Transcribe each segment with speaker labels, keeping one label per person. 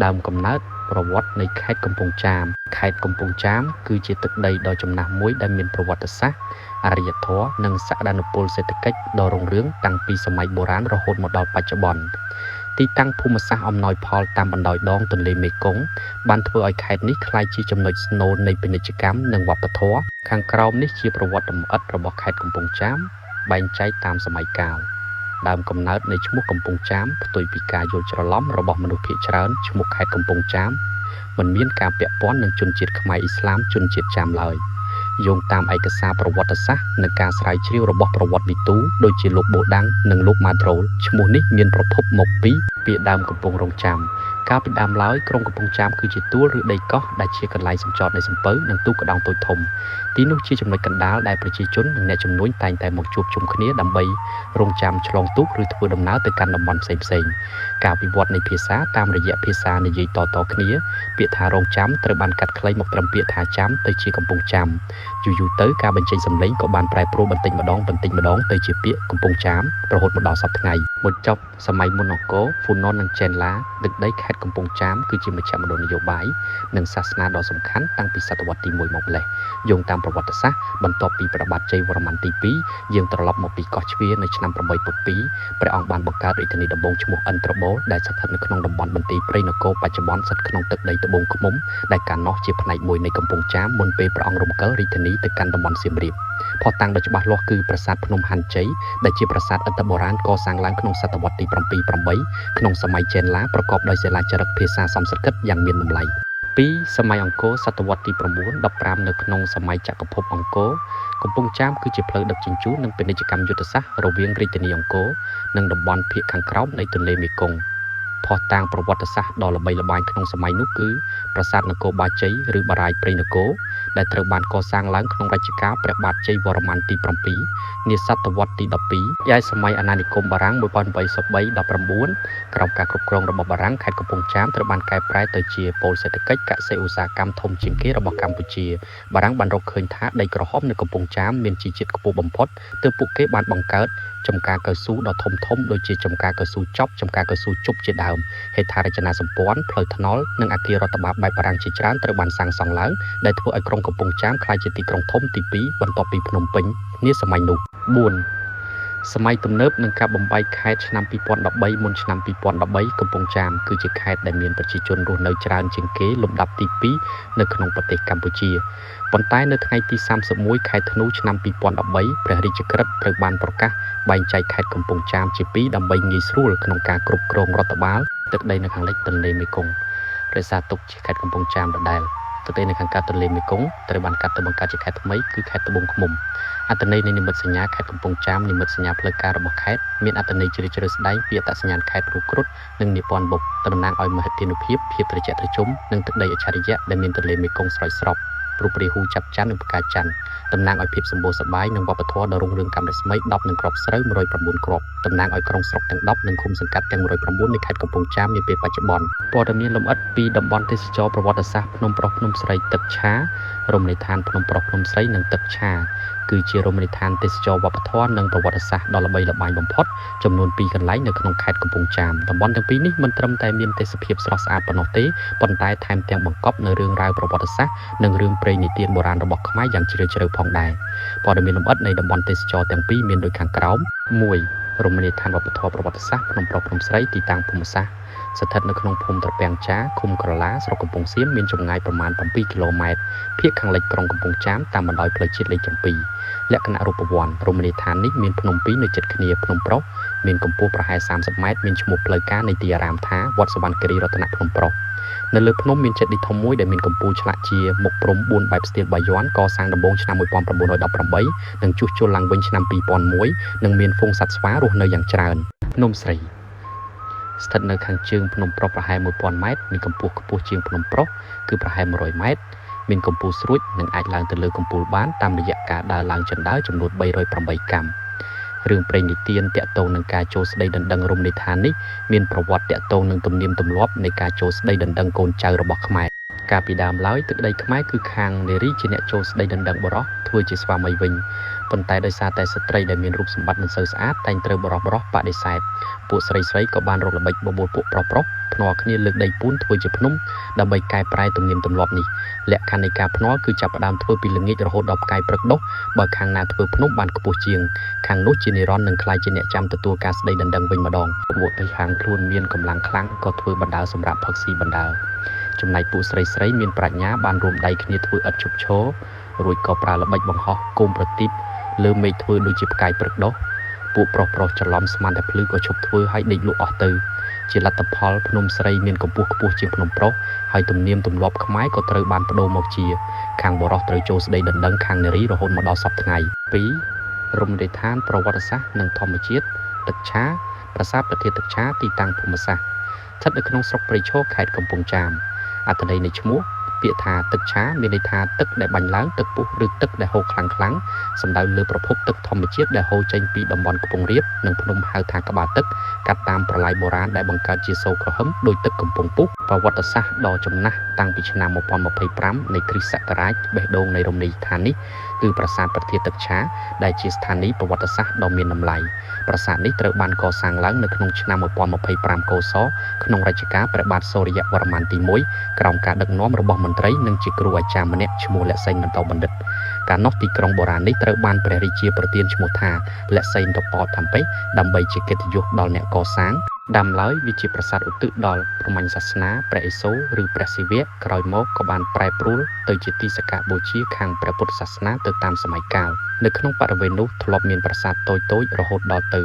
Speaker 1: ដើមកំណើតប្រវត្តិនៃខេត្តកំពង់ចាមខេត្តកំពង់ចាមគឺជាទឹកដីដ៏ចំណាស់មួយដែលមានប្រវត្តិសាស្ត្រអរិយធម៌និងសក្តានុពលសេដ្ឋកិច្ចដ៏រុងរឿងតាំងពីសម័យបុរាណរហូតមកដល់បច្ចុប្បន្នទីតាំងភូមិសាស្ត្រអំណោយផលតាមបណ្ដោយដងទន្លេមេគង្គបានធ្វើឲ្យខេត្តនេះក្លាយជាចំណុចស្នូលនៃពាណិជ្ជកម្មនិងវប្បធម៌ខាងក្រោមនេះជាប្រវត្តិលម្អិតរបស់ខេត្តកំពង់ចាមបែងចែកតាមសម័យកាលដើមកំណើតនៃឈ្មោះកំពង់ចាមផ្ទុយពីការយល់ច្រឡំរបស់មនុស្សភាគច្រើនឈ្មោះខេត្តកំពង់ចាមមិនមានការពាក់ព័ន្ធនឹងជនជាតិខ្មែរអ៊ីស្លាមជនជាតិចាមឡើយយោងតាមឯកសារប្រវត្តិសាស្ត្រនិងការស្រាវជ្រាវរបស់ប្រវត្តិវិទូដូចជាលោកបូដាំងនិងលោកម៉ាដ្រូលឈ្មោះនេះមានប្រភពមកពីពាក្យដើមកំពង់រងចាំកាលពីដើមឡើយក្រុងកំពង់ចាមគឺជាទួលឬដីកោះដែលជាកន្លែងសំចតនៃសំពៅនិងទូកក្តោងតូចធំទីនោះជាចំណុចកណ្ដាលដែលប្រជាជននិងអ្នកជំនួញតែងតែមកជួបជុំគ្នាដើម្បីរងចាំឆ្លងទូកឬធ្វើដំណើរទៅកាន់តំបន់ផ្សេងៗការវិវត្តនៃភាសាតាមរយៈភាសានិយាយតៗគ្នាពាក្យថារងចាំត្រូវបានកាត់ខ្លីមកត្រឹមពាក្យថាចាំទៅជាកំពង់ចាំយូរៗទៅការបញ្ចេញសំឡេងក៏បានប្រែប្រួលបន្តិចម្ដងបន្តិចម្ដងទៅជាពាក្យកំពង់ចាមរហូតមកដល់សព្វថ្ងៃមកចប់សម័យមុនអង្គរហ្វូណននិងចេនឡាទឹកដីខេត្តកំពង់ចាមគឺជាមជ្ឈមណ្ឌលនយោបាយនិងសាសនាដ៏សំខាន់តាំងពីសតវត្សទី1មកម្លេះយោងតាមប្រវត្តិសាស្ត្របន្ទាប់ពីព្រះបាទជ័យវរ្ម័នទី2យើងត្រឡប់មកពីកោះជ្វានៅឆ្នាំ872ព្រះអង្គបានបង្កើតរាជធានីដំបូងឈ្មោះឥន្ទ្របូលដែលស្ថិតនៅក្នុងតំបន់បន្ទាយព្រៃនគរបច្ចុប្បន្នស្ថិតក្នុងទឹកដីត្បូងឃ្មុំដែលកាលនោះជាផ្នែកមួយនៃកំពង់ចាមមុនពេលព្រះអង្គរំកិលរាជធានីទៅកាន់តំបន់សៀមរាបភស្តុតាងដ៏ច្បាស់លាស់គឺប្រាសាទភ្នំហាន់ជ័យដែលជាប្រាសាទឥដ្ឋបុរាណកសាងឡើងក្នុងសតវត្សទី7 8ក្នុងសម័យចេនឡាប្រកបដោយសិលាចារឹកភាសាសំស្ក្រឹតយ៉ាងមានតម្លៃពីសម័យអង្គរសតវត្សទី9 15នៅក្នុងសម័យចក្រភពអង្គរកំពង់ចាមគឺជាផ្លូវដឹកជញ្ជូននិងពាណិជ្ជកម្មយុទ្ធសាស្ត្ររវាងរាជធានីអង្គរនិងតំបន់ភាគខាងក្រោមនៃទន្លេមេគង្គភស្តុតាងប្រវត្តិសាស្ត្រដ៏ល្បីល្បាញក្នុងសម័យនោះគឺប្រាសាទនគរបាជ័យឬបារាយព្រៃនគរដែលត្រូវបានកសាងឡើងក្នុងរជ្ជកាលព្រះបាទជ័យវរ្ម័នទី7នាសតវត្សទី12យាយសម័យអាណានិគមបារាំង1833 19ក្រោមការគ្រប់គ្រងរបស់បារាំងខេត្តកំពង់ចាមត្រូវបានកែប្រែទៅជាប៉ូលសេដ្ឋកិច្ចកសិឧស្សាហកម្មធំជាងគេរបស់កម្ពុជាបារាំងបានរកឃើញថាដីក្រហមនៅកំពង់ចាមមានជីជាតិខ្ពស់បំផុតទើបពួកគេបានបង្កើតចំការកៅស៊ូដ៏ធំធំដូចជាចំការកៅស៊ូចប់ចំការកៅស៊ូជប់ជាដើមហេដ្ឋារចនាសម្ព័ន្ធផ្លូវថ្នល់និងអគាររដ្ឋបាលបែបបារាំងជាច្រើនត្រូវបានសាងសង់ឡើងដែលធ្វើឲ្យក្រុងកំពង់ចាមក្លាយជាទីក្រុងធំទី2បន្ទាប់ពីភ្នំពេញនាសម័យនោះ4សម័យទំនើបនិងការបំបែកខេត្តឆ្នាំ2013មុនឆ្នាំ2013កំពង់ចាមគឺជាខេត្តដែលមានប្រជាជនរស់នៅច្រើនជាងគេលំដាប់ទី2នៅក្នុងប្រទេសកម្ពុជាប៉ុន្តែនៅថ្ងៃទី31ខែធ្នូឆ្នាំ2013ព្រះរាជក្រឹត្យត្រូវបានប្រកាសបែងចែកខេត្តកំពង់ចាមជាពីរដើម្បីងាយស្រួលក្នុងការគ្រប់គ្រងរដ្ឋបាលទឹកដីនៅខាងលិចទន្លេមេគង្គរក្សាទុកជាខេត្តកំពង់ចាមដដែលទឹកដីនៅខាងកើតទន្លេមេគង្គត្រូវបានកាត់ទៅបង្កើតជាខេត្តថ្មីគឺខេត្តត្បូងឃ្មុំអត្ថន័យនៃនិមិត្តសញ្ញាខេត្តកំពង់ចាមនិមិត្តសញ្ញាផ្លូវការរបស់ខេត្តមានអត្ថន័យជ្រាលជ្រៅស្ដែងពីអត្តសញ្ញាណខេត្តរូបគ្រុឌនិងនិពន្ធបុកតំណាងឲ្យមហិទ្ធិនុភាពភាពត្រជាក់ត្រជុំនិងទឹកដីអច្ឆរិយៈដែលមានទន្លេមេគង្គស្រោចស្រពរូបរាហ៊ូចាប់ច័ន្ទនិងផ្កាច័ន្ទតំណាងឲ្យភាពសម្បូរសប្បាយនិងវប្បធម៌ដ៏រុងរឿងកាំរស្មី10និងគ្រាប់ស្រូវ109គ្រាប់តំណាងឲ្យក្រុងស្រុកទាំង10និងឃុំសង្កាត់ទាំង109នៃខេត្តកំពង់ចាមនាពេលបច្ចុប្បន្នព័ត៌មានលម្អិតពីតំបន់ទេសចរប្រវត្តិសាស្ត្រភ្នំប្រុសភ្នំស្រីទឹកឆារមណីយដ្ឋានភ្នំប្រុសភ្នំស្រីនិងទឹកឆាគឺជារមណីយដ្ឋានទេសចរវប្បធម៌និងប្រវត្តិសាស្ត្រដ៏ល្បីល្បាញបំផុតចំនួន2កន្លែងនៅក្នុងខេត្តកំពង់ចាមតំបន់ទាំងពីរនេះមិនត្រឹមតែមានទេសភាពស្រស់ស្អាតប៉ុណ្ណោះទេប៉ុន្តែថែមទាំងបង្កប់នូវរឿងរ៉ាវប្រវត្តិសាស្ត្រនិងរឿងព្រេងនិទានបុរាណរបស់ខ្មែរយ៉ាងជ្រាលជ្រៅផងដែរព័ត៌មានលម្អិតនៃតំបន់ទេសចរទាំងពីរមានដូចខាងក្រោម1រមណីយដ្ឋានវប្បធម៌ប្រវត្តិសាស្ត្រភ្នំប្រុសភ្នំស្រីទីតាំងភូមិសាស្ត្រស្ថិតនៅក្នុងភូមិត្រពាំងចាឃុំក្រឡាស្រុកកំពង់សៀមមានចម្ងាយប្រមាណ7គីឡូម៉ែត្រភាគខាងលិចក្រុងកំពង់ចាមតាមបណ្ដោយផ្លូវជាតិលេខ7លក្ខណៈរូបវន្តរមណីយដ្ឋាននេះមានភ្នំពីរនៅជិតគ្នាភ្នំប្រុសមានកម្ពស់ប្រហែល30ម៉ែត្រមានឈ្មោះផ្លូវការនៃទីអារាមថាវត្តសវណ្ណគិរីរតនភ្នំប្រុសនៅលើភ្នំមានចេតិយធំមួយដែលមានកំពូលឆ្លាក់ជាមុខព្រំ4បែបស្ទីលបាយ័នកសាងដំបូងឆ្នាំ1918និងជួសជុលឡើងវិញឆ្នាំ2001និងមានហ្វូងសត្វស្វារស់នៅយ៉ាងច្រើនភ្នំស្រីស្ថិតនៅខាងជើងភ្នំប្រុសប្រហែល1000ម៉ែត្រមានកម្ពស់ខ្ពស់ជាងភ្នំប្រុសគឺប្រហែល100ម៉ែត្រមានកម្ពស់ស្រួចនិងអាចឡើងទៅលើកំពូលបានតាមរយៈការដើរឡើងជណ្ដើរចំនួន308កាំរឿងព្រេងនិទានតាក់ទងនឹងការចូលស្ដីដណ្ដឹងរមណីយដ្ឋាននេះមានប្រវត្តិតាក់ទងនឹងទំនៀមទម្លាប់នៃការចូលស្ដីដណ្ដឹងកូនចៅរបស់ខ្មែរ កាលពីដើមឡើយទឹកដីខ្មែរគឺខាងនារីជាអ្នកចូលស្ដីដណ្ដឹងបុរសធ្វើជាស្វាមីវិញប៉ុន្តែដោយសារតែស្ត្រីដែលមានរូបសម្បត្តិមិនសូវស្អាតតែងត្រូវបុរសៗបដិសេធពួកស្រីៗក៏បានរកល្បិចបបួលពួកប្រុសៗភ្នាល់គ្នាលើកដីពូនធ្វើជាភ្នំដើម្បីកែប្រែទំនៀមទម្លាប់នេះលក្ខខណ្ឌនៃការភ្នាល់គឺចាប់ផ្ដើមធ្វើពីល្ងាចរហូតដល់ផ្កាយព្រឹកដុះបើខាងណាធ្វើភ្នំបានខ្ពស់ជាងខាងនោះជានិរន្តរ៍នឹងក្លាយជាអ្នកចាំទទួលការស្ដីដណ្ដឹងវិញម្ដងពួកទៅខាងខ្លួនមានកម្លាំងខ្លាំងក៏ធ្វើបណ្ដើរសម្រាប់ផឹកស៊ីបណ្ដើរចំណែកពួកស្រីៗមានប្រាជ្ញាបានរួមដៃគ្នាធ្វើឥដ្ឋឈប់ឈររួចក៏ប្រើល្បិចបង្ហោះគោមប្រទីបលើមេឃធ្វើដូចជាផ្កាយព្រឹកដុះពួកប្រុសៗច្រឡំស្មានតែភ្លឺក៏ឈប់ធ្វើឲ្យដេកលក់អស់ទៅជាលទ្ធផលភ្នំស្រីមានកម្ពស់ខ្ពស់ជាងភ្នំប្រុសហើយទំនៀមទម្លាប់ខ្មែរក៏ត្រូវបានបដូរមកជាខាងបុរសត្រូវចូលស្ដីដណ្ដឹងខាងនារីរហូតមកដល់សព្វថ្ងៃ2រមណីយដ្ឋានប្រវត្តិសាស្ត្រនិងធម្មជាតិទឹកឆាប្រាសាទព្រះធាតុទឹកឆាទីតាំងភូមិសាស្ត្រស្ថិតនៅក្នុងស្រុកព្រៃឈរខេត្តកំពង់ចាមអត្ថន័យនៃឈ្មោះពាក្យថាទឹកឆាមានន័យថាទឹកដែលបាញ់ឡើងទឹកពុះឬទឹកដែលហូរខ្លាំងៗសំដៅលើប្រភពទឹកធម្មជាតិដែលហូរចេញពីតំបន់ខ្ពង់រាបនិងភ្នំហៅថាក្បាលទឹកកាត់តាមប្រឡាយបុរាណដែលបង្កើតជាសូរក្រហមដោយទឹកកំពង់ពុះប្រវត្តិសាស្ត្រដ៏ចំណាស់តាំងពីឆ្នាំ1025នៃគ្រិស្តសករាជបេះដូងនៃរមណីយដ្ឋាននេះគឺប្រាសាទព្រះធាតុទឹកឆាដែលជាស្ថានីយ៍ប្រវត្តិសាស្ត្រដ៏មានតម្លៃប្រាសាទនេះត្រូវបានកសាងឡើងនៅក្នុងឆ្នាំ1025កុសក្នុងរជ្ជកាលព្រះបាទសូរ្យវរ្ម័នទី1ក្រោមការដឹកនាំរបស់មន្ត្រីនិងជាគ្រូអាចារ្យម្នាក់ឈ្មោះលក្សីនន្តបណ្ឌិតកាលនោះទីក្រុងបុរាណនេះត្រូវបានព្រះរាជាប្រទានឈ្មោះថាលក្សីនតប៉តាំប៉េដើម្បីជាកិត្តិយសដល់អ្នកកសាងដើមឡើយវាជាប្រាសាទឧទ្ទិសដល់ព្រហ្មញ្ញសាសនាព្រះឥសូរឬព្រះសិវៈក្រោយមកក៏បានប្រែប្រួលទៅជាទីសក្ការបូជាខាងព្រះពុទ្ធសាសនាទៅតាមសម័យកាលនៅក្នុងបរិវេណនោះធ្លាប់មានប្រាសាទតូចៗរហូតដល់ទៅ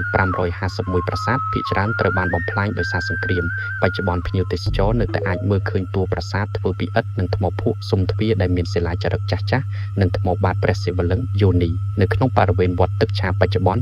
Speaker 1: 551ប្រាសាទភាគច្រើនត្រូវបានបំផ្លាញដោយសារសង្គ្រាមបច្ចុប្បន្នភ្ញៀវទេសចរនៅតែអាចមើលឃើញតួប្រាសាទធ្វើពីឥដ្ឋនិងថ្មភក់ស៊ុមទ្វារដែលមានសិលាចារឹកចាស់ៗនិងថ្មបាតព្រះសិវលិង្គយោនីនៅក្នុងបរិវេណវត្តទឹកឆាបច្ចុប្បន្ន